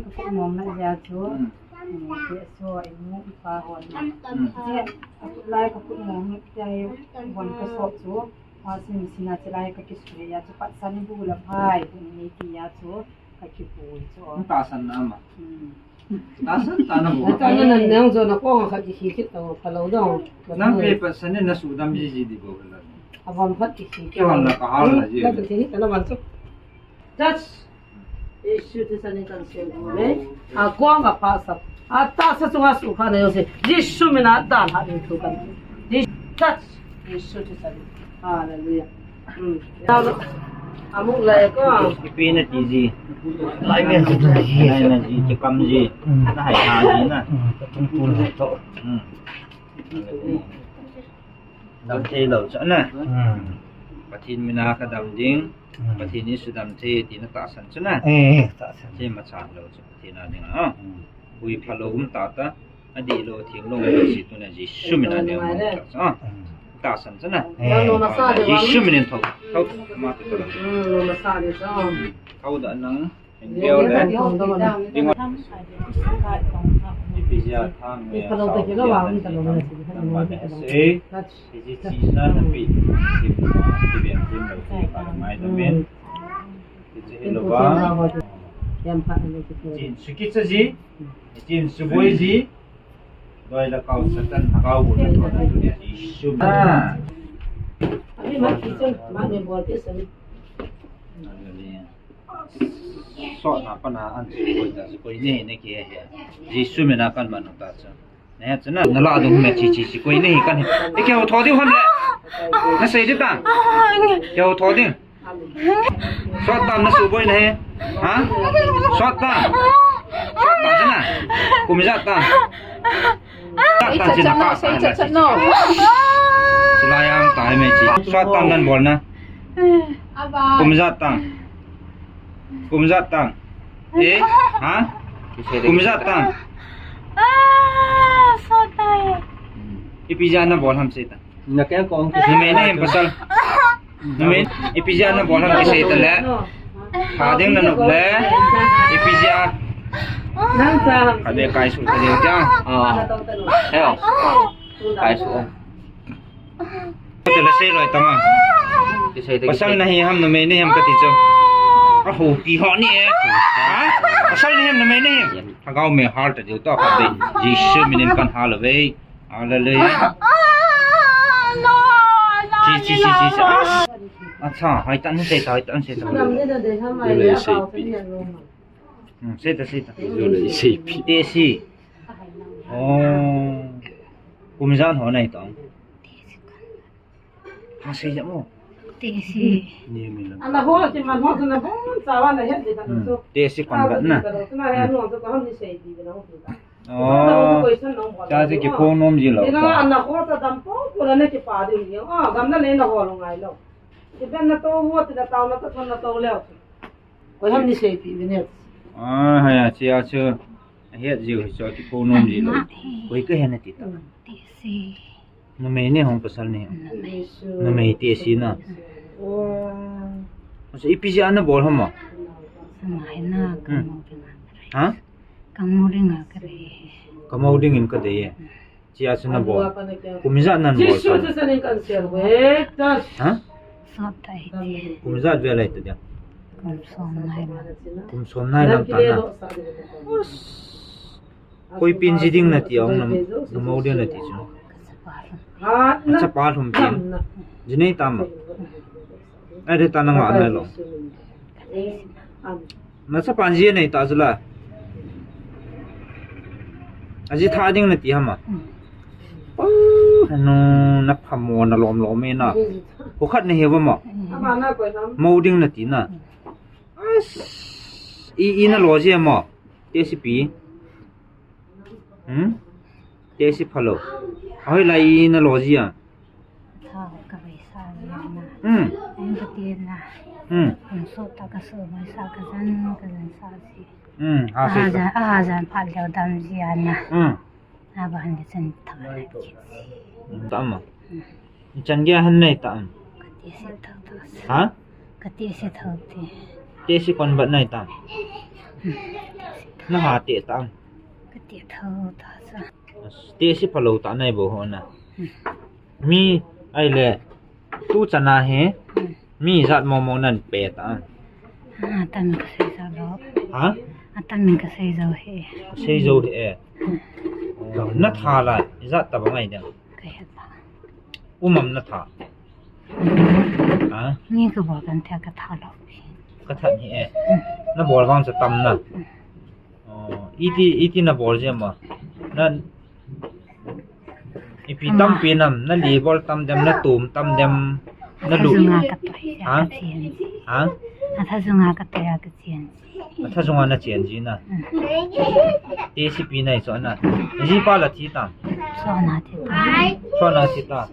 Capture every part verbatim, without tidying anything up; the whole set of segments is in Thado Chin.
Ka kut mong na jia chu. Hmm. Hmm, ke so i mu i pa hon na. Hmm. Jia, a kut lai ka kut mong na jia i bon ka so chu. Washing machine a che lai ka kisui a chu pat san i bu la phai. Ni ti a chu ka kipui chu. Tahsan na ama. Hmm. Tahsan ta na bu. Tahsan na nang jo na ko nga khat ki khi kit to phalou dong. Nang pe pat san na su dam ji ji di bo la. Avam khat ki khi kit. Ke wan la ka hal la ji. Na ki khi ta na wan chu. Touch. Jesu te san ni kan se le. A ko nga pa sa. A tahsa chu nga su kha na yo se. Jesu mina dan ha ni tu kan. Touch. Jesu te san. Hallelujah. Hmm. Amuk lai ko. Ipi na ti ji. Lai men ji na ji. Lai na ji, ti kam ji. Hmm. Na hai ha ji na. Hmm. Ka tung tu na to. Hmm. Dam thei lou chu na. Hmm. Pathen mina ka dam ding. Hmm. Pathen in su dam thei ti na tahsan chu na. Eh, tahsan. Ti ma chan lou chu Pathen a ding a. Hmm. Ui phalou um ta ta. Adih lou, theng lou, si tu na Jesu mina ding a. Ah. Tahsan chu na. Eh. Jesu mina thou. Thou ma tu la. Hmm, lo ma sa de sa. Thou da nang. Ding. Ipi jia thang me sa. Nang ma ne se. Iji chi na na pi. Ti na. Ti bian ti mo. Ti pa mai da men. Ti chi lo ba. Chin suki cha ji. Chin suboi ji. Doi la kau Satan kau bu na ko na tu ni su. Ah. Abi ma ki chun ma ne bol ke sani. Sot na pa na an suboi ta suboi ne ne ke he. Jesu mina kan ma no ta cha. Ne cha na na la dung me chi chi suboi ne kan. E ke ho tho di hon le. Na sei di ta. Ke ho tho di. Sot tam na suboi na he. Ha? Sot tam. Sot tam chana. Kum ijat tam. Sot tam chana ka sa na. Sila yang tai me chi. Sot tam nan bol na. Kum ijat tam. Kum ijat tam. Eh? Ha? Kum ijat tam. Ah, sot tai. Ipi jat na bol ham sei ta. Na keng kong. Numei na hem pasal. Numei, ipi jat na bol ham kisei ta le. Pha ding na nop le. Ipi jat. Nang cha. Ka de kai su ta de ja. Ah. Heo. Kai su. Ka de la sei loi ta ma. Kisei ta. Pasal na hi ham numei na hem ka ti chu. A ho pi ho ni e. Ha? Pasal na hem numei na hem. Thagau me hal ta de ta ka de. Jesu minin kan hal ve. Hallelujah. Ah, ah, no, no, chi, chi, chi, chi, chi. Ah. Acha, hai tan sei ta, hai tan sei ta. Dole sei pi. Hmm, sei ta, sei ta. Dole sei pi. Te si. Oh. Kum ijat ho nai tong. Ha sei ja mo. Te si. Ni mi la. Ana ho ki man ho na bon sa wa na het de ta so. Te si kon ba na. Na he no so ka ham ni sei pi na ho. Oh. Cha si kiphong nom ji lou. Ina ana ho ta dam po po la ne kipa de ni. Ah, gam na le na ho lo ngai lo. Ki ben na to ho ti na tao na ta thon na to leo. Koi ham ni sei pi ve ne. Ah, ha ya, chi a chu. A het jiu hi chu kiphong nom ji lou. Koi ka he na ti ta. Te si. Numei ne hung pasal ne. Numei. Numei te si na. Oh. Asa ipi jat na bol ham a? Ama hi na ka mo ding a. Ha? Ka mo ding a ka dei. Ka mo ding in ka dei e. Chi a chu na bol. Kum ijat nan bol. Ha? Sot tai. Kum ijat ve lai ta dia. Kum som nai lang. Kum som nai lang ta na. Koi pin ji ding na ti ong na, na mo ding na ti chu. Ka chapa lhum pin. Ji nei tam. Ai de ta na nga na lo. Na chapa ji nei ta chu la. A ji tha ding na ti ham a. Oh, no, na phamo na lom lom e na. Ko khat na he va ma. Mo ding na ti na. As, i, i na lo ji ma. Te si pi. Hmm? Te si phalou. Ahoi lai i na lo ji a. Tha ka vai sa na. Hmm. Ang ka ti na. Hmm. Ang so ta ka so mai sa ka jan ka jan sa si. Hmm. Ha sei ta. Ajan, ajan pha leo dam ji a na. Hmm. Aban le chen tha le ki. Hmm. Ta ma. Hmm. Chan gei han nei tam. Ka ti si tho tho. Ha? Ka ti si tho ti. Te si kon bat nei tam. Na ha te ta. Ka te tho ta sa. Te si phalou ta nai bo ho na. Mi ai le. Tu chana he. Mi jat mo mo nan pe ta. A tam ka sei jo lo. Ha? A tam ka sei jo he. Sei jo he. Na tha la jat ta ba ngai dang. Ka he ta. Umam na tha. Ha? Ni ka bol kan thei ka tha lo. Ka tha ni e. Na bol vang sa tam na. Oh, iti, iti na bol je ma. Na, ipi tam pi nam, na li bol tam dem, na tum tam dem, na lu. Ha? Ha? A tha zunga ka te a ka chien. A tha zunga na chien ji na. Te si pi nai so na. Ji pa la thi tam. So na thi tam. So na thi tam.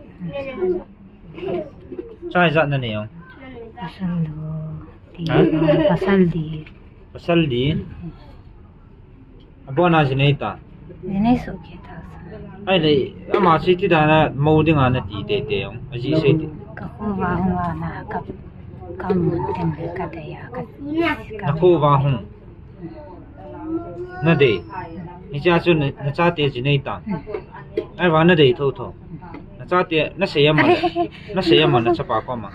Chai jat na nei ong. Pasal do. Ti ha? Pasal di. Pasal di. Abona ji nei ta. Ji nei so ke ta sa. Ai le, ama si ti da na mo ding a na ti te te ong. A ji sei ti. Ka kho va hung a na ka, ka mo ten ka de ya ka. Na kho va hung. Na dei. Hicha chu na, na chate ji nei ta. Ai va na dei tho tho. Na chate, na sei ama. Na sei ama na chapa koma.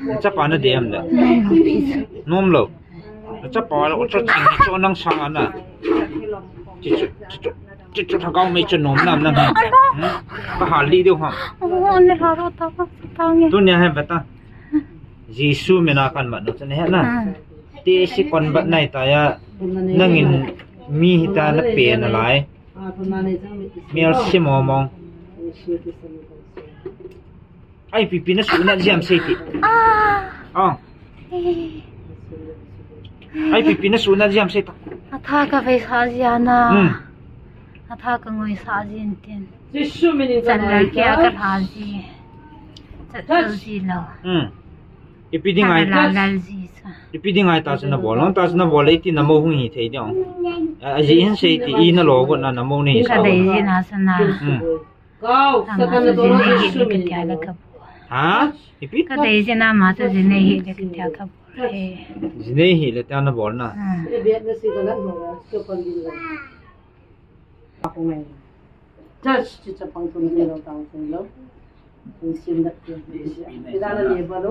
Na chapa na dei am da. Nom lo. Na chapa lo, chu ching chu nang sang ana. Chi chu, chi chu, chi chu thagau mei chu nom nam nang. Hmm? Ka hal li deu ham. Oh, ne ha ro ta ka ta nge. Tu nia he beta. Jesu mina kan mat no chane he na. Ah. Te si kon bat nai ta ya. Nangin mi hita na pe na lai. Mial si mo mong. Ai pipi na su na jiam sei ti. Ah. Ah. Eh. Ai pipi na su na jiam sei ta. A tha ka vei sa ji ana. Hmm. A tha ka ngoi sa ji tin. Jesu minin ka chan la ngai kia ta. Ka tha ji. Chat chal ji lo. Hmm. Ipi ding ai. Ka la lal ji sa. Ipi ding ai ta sa na bol. Ta sa na bol iti na mo hung hi thei ding. A, a ji hin sei ti i na lo go na na mo ni sa. Ka dei ji na sa na. Hmm. Kau, ama satan tu na jinei hi le katia le ka bol. Ha? Ipi? Ka dei jin ama tu jinei hi le katia ka bol. He. Jinei hi le tia na bol na. Ah. Church, chi chapang tun je lo, tang tun lo. Tun sim dak je. Pida na ni ba lo.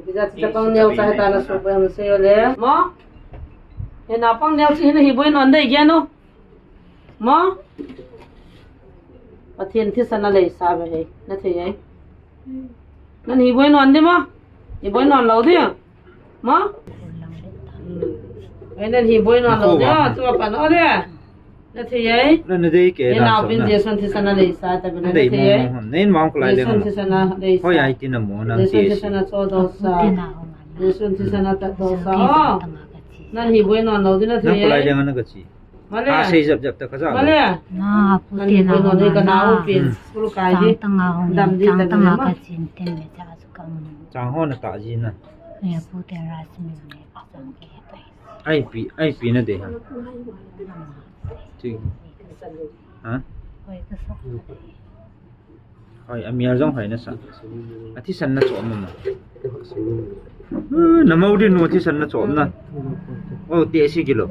Pida chi chapang neo sa ta na so ba se yo le. Mo? He na pang neo chi na hi boi non dei ge no. Mo? Pathen thisan a leisa ve hei. Na thei ei. Nan hi boi non di mo? Hi boi non lou di. Mo? Ei nan hi boi non lou di. Chu pa no di. Na thei ei. Na na dei ke na. Naopin Jesu thisan a leisa ta ve na thei ei. Nei mang ko lai le. Jesu thisan a leisa. Hoi ai ti na mo na Jesu thisan a cho do sa. Jesu thisan a ta do sa. Nan hi boi non lou di na thei ei. Nang ko lai le na ka chi. Male. A sei jap jap ta ka ja. Male. Na, pu te na ho na. Ka na u pin. Hmm. School kai di. Chang tanga ho. Dam di, chang tanga ka chin ten le cha su ka mo. Chang ho na ta ji na. Ne pu te ra si mi ne ka chang ke ta. Ai pi, ai pi na de ha. Ti. Ha? Hoi ka sa. Hoi, a mial jong hoi na sa. A thisan na chom na. Eh, na mo din no thisan na chom na. Oh, te si kilo.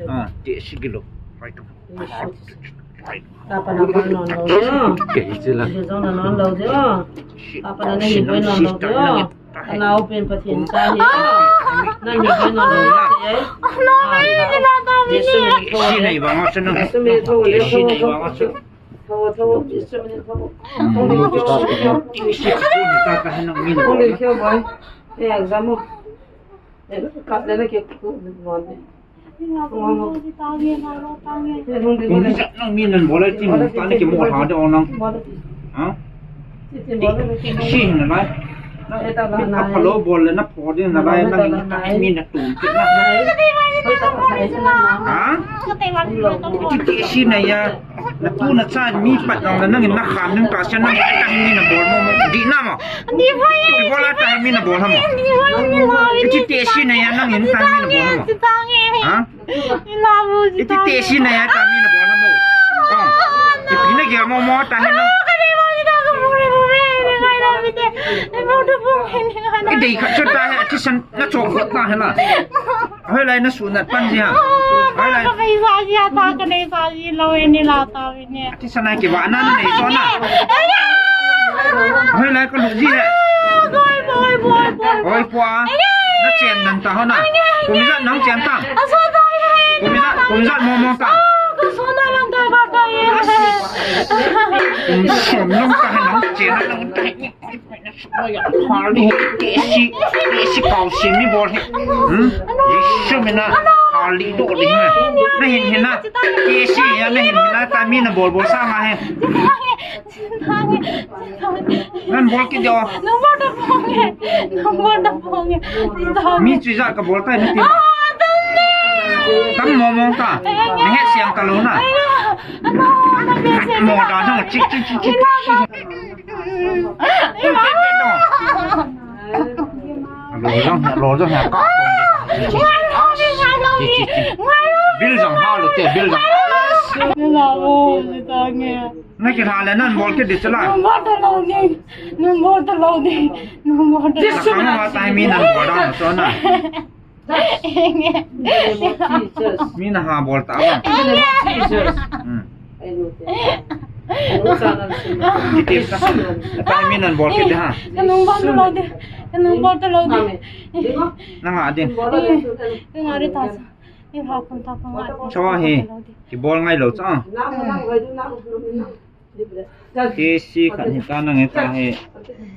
Ah, te si kilo. Hoi tu. Papa na pa non lo. Ke hi sila. Jong na non lo jo. Papa na na hi boi non lo jo. Ka nao pen Pathen cha hi. Nang hi boi non lo jo. Jesu min tho. Si nei ba nga sa na. Jesu min tho le tho. Tho, tho, Jesu min tho. Tho, tho, tho. Tho, tho, boy. Eh, exam mo. Eh, kat le na ke ku, mon. Tho, tho. Tho, tho. Kung sa nang min nan bolai ti mo, ta ni ke mo ha de on nang. Ha? Si, si na lai. Na, mi a phalou bol le na pho ding na lai, na, na, mi na tum ti na. Ha? Ti ti si na ya. Na tu na cha mi pat nang na nang na kham nang ta sa nang ta mi na bol mo mo di na mo. Di bol a ta mi na bol ha mo. Ti ti si na ya nang ta mi na bol ha mo. Ha? Iti te si na ya ta mi na bol ha mo. Oh. Ipi na gel mo mo ta he na. Idei khat chu ta he, thisan na chok ta he na. Hoilai na sunat pan ji ham? Hoilai. Ka phaisa ji a ta ka neisa ji lou e, ni la ta ve ni. Ti sana ki ba na na nei so na. Hoilai ka lu ji he. Boy, boy, boy, boy. Oi, pua. Na chen nan ta ho na. Kum ijat nang chen ta? Asa ta ye. Kum ijat, kum ijat mo mo ta? Ka so na lang ta ba ta ye. Kum som nang ta nang chen nang ta. Tesi, tesi kau si mi bol hi. Hmm? Yesu mina hali do di na. Na hin hin na. Tesi ya na hin hin na ta mi na bol bol sa ma he. Nan bol ki do. Number da phong e. Number da phong e. Mi chu ja ka bol ta na ti. Tam mo mo ta. Ni he siang ka lo na. Mo da na chi chi chi chi. Lo jong, lo jong ya ka. Bil jong ha lo te, bil jong. Na ki ha le nan bol ke di chala. Number ta lo di. Number ta lo di. Number ta. Na ka ma ta mi nan bol da so na. Mi na ha bol ta ba. Hmm. Detail ta. Ta mi nan bol ke di ha. Ka number ta lo di. Ka number ta lo di. Na ha di. Ka nga di ta sa. Ni ha kun ta ka nga di. Cho he. Ki bol ngai lo cha. Tesi khat hi ta na nge ta he.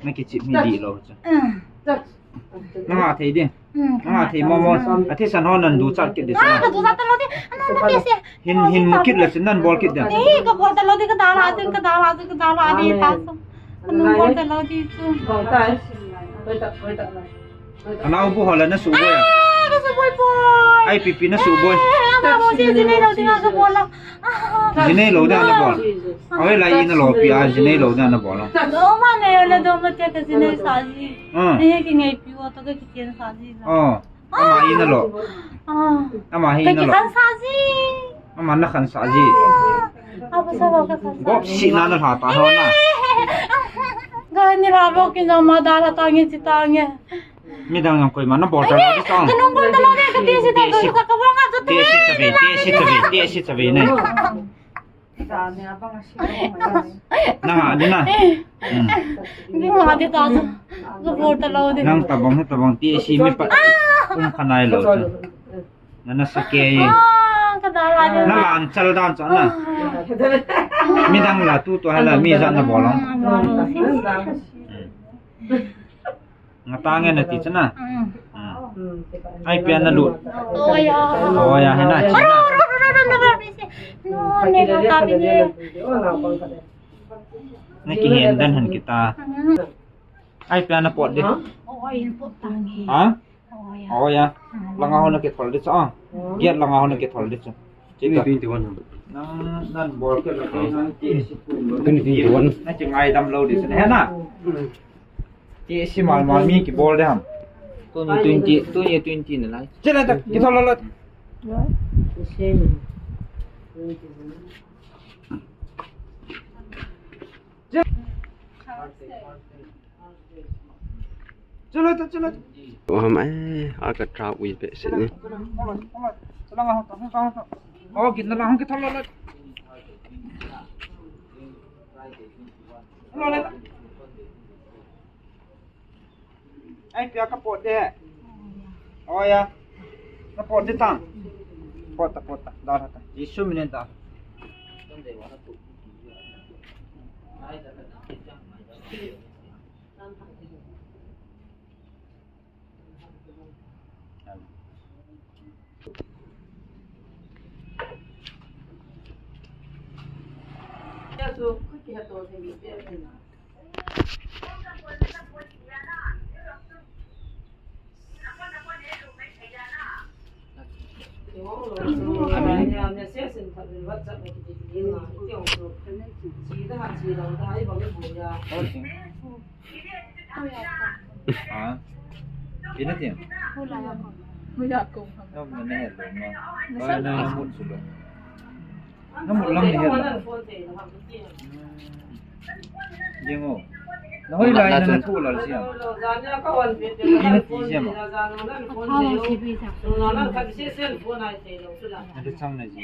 Na ki chip mi di lo cha. Na ha thei di. Na ha thei mo mo. A thi san ho nan du chat kit di sa. Ka du chat ta lo di. Ana na tesi. Hin, hin mu kit le chin nan bol kit di. Ni ka bol ta lo di, ka da la di, ka da la di, ka da la di ta sa. Ka number ta lo di chu. Anau bu ho le na su boi a. Ka su boi boi. Ai pi pi na su boi. Ama bo si jinei lo di nga ka bol la. Jinei lo di na bol. Awe lai na lo pi a jinei lo di na bol la. Do ma ne le do ma te ka jinei sa ji. Ni ki ngai pi wa to ka ki tien sa ji la. Ama hi na lo. Ama hi na lo. Ka ki khan sa ji. Ama na khan sa ji. Apa sa lo ka khan sa. Gop si na na ha ta ho na. Ga ni la bo ki na ma da la ta nge chi ta nge. Midang jong koima na bol ta lo di tong. Ka number ta lo di, ka tesi ta lo di, ka bol nga chu te. Tesi chabe, tesi chabe, tesi chabe ne. Na ha di na. Hmm. Ni ha di ta chu. Ka bol ta lo di. Nang tabang, tabang tesi mi pa. Um khanai lo chu. Na na sa ke ye. Ka da la di. Na lan chal dan chu na. Midang la tu tu hala mi ja na bol lo. Nga ta nge na ti chana. Ai pia na lut. Oya. Oya, he na chi na. Na ki hen dan han kita. Ai pia na pot di. Ha? Oya. Langa ho na ki thol di cha. Giat langa ho na ki thol di cha. Twenty twenty-one. Nang nan bol ke la ke nang ti si tu. Twenty twenty-one. Na chi ngai dam lo di cha. He na. Ti si mal mal mi ki bol de ham. Tuni twenty, tuni twenty na lai. Chela ta, ki thol la. Chela ta, chela ta. Wa mai, a ka tra ui pe se ni. Oh, ki na la hong ki thol la. Ai pia ka pot de. Oya. Ka pot de tang. Pot ta, pot ta. Da ta. Jesu minin ta. Ha? Ina tin? Hula ya ko. Hula ko. Na na ne lo ma. Ba na na mut su lo. Na mut lang ne lo. Jing o. Hoi lai na na thu lal siam. Ina ti siam. Athao si bi sak. Na de chang na ji.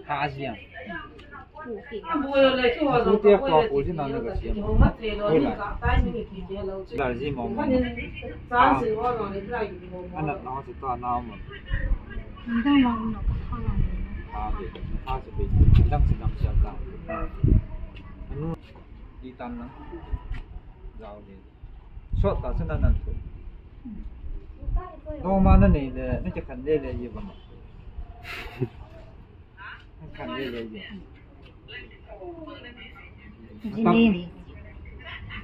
Ha siam. Thu te ko ko ji na na ga siam. Hoi lai. Lal ji mo mo. Ana na si ta na mo. Ndang lang no ka ha lang. Ha be. Ha si be. Ndang si ndang siam ta. Anu. Di tan na. Jao le. Sot ta sa na nan ko. Dong ma na nei le, na ke khan le le ye ba ma. Na khan le le ye. Ji nei nei.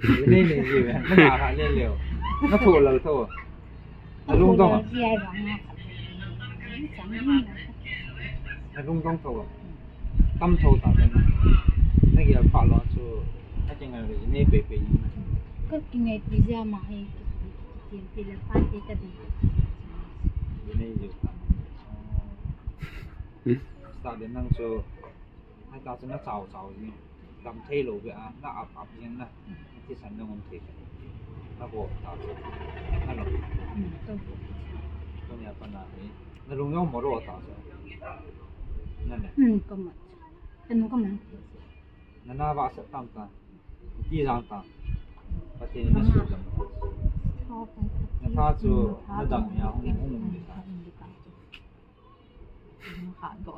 Ji nei nei ye. Na ka ha le le. Na tho la tho. Na lungdong a? Na lungdong tho a? Tam tho ta ken. Na gel pha lou chu. Na kingai le nei pe pe. Ka kingai pi ja ma hai. Ki, ki, ki, ki, pi le pa te ka di. Nei jo ta. Sa de nang chu. Hai ta chu na chao chao ji. Dam thei lou ve a, na ap ap jeng na. Thisan na ngun thei. Na bo ta chu. Na lo. Tunia pat na hi. Na lung jong mo ro ta chu. Na ne. Hmm, ka mat. Ka nu ka mat. Na na va sa tam ta. Ti jang ta. Pathen in na su jang. Na tha chu na dam ya hung hung ni ta.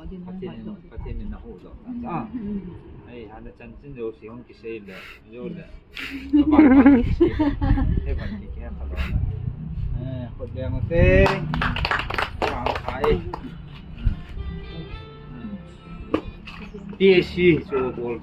Pathen in, Pathen in na hu doh ta. Ei, hana chanchin jouse hung kisei le, jo le. Aban ban kisei. He ban ki khen ta lo. Eh, khut leng te. Vang khai. P S C chu bol.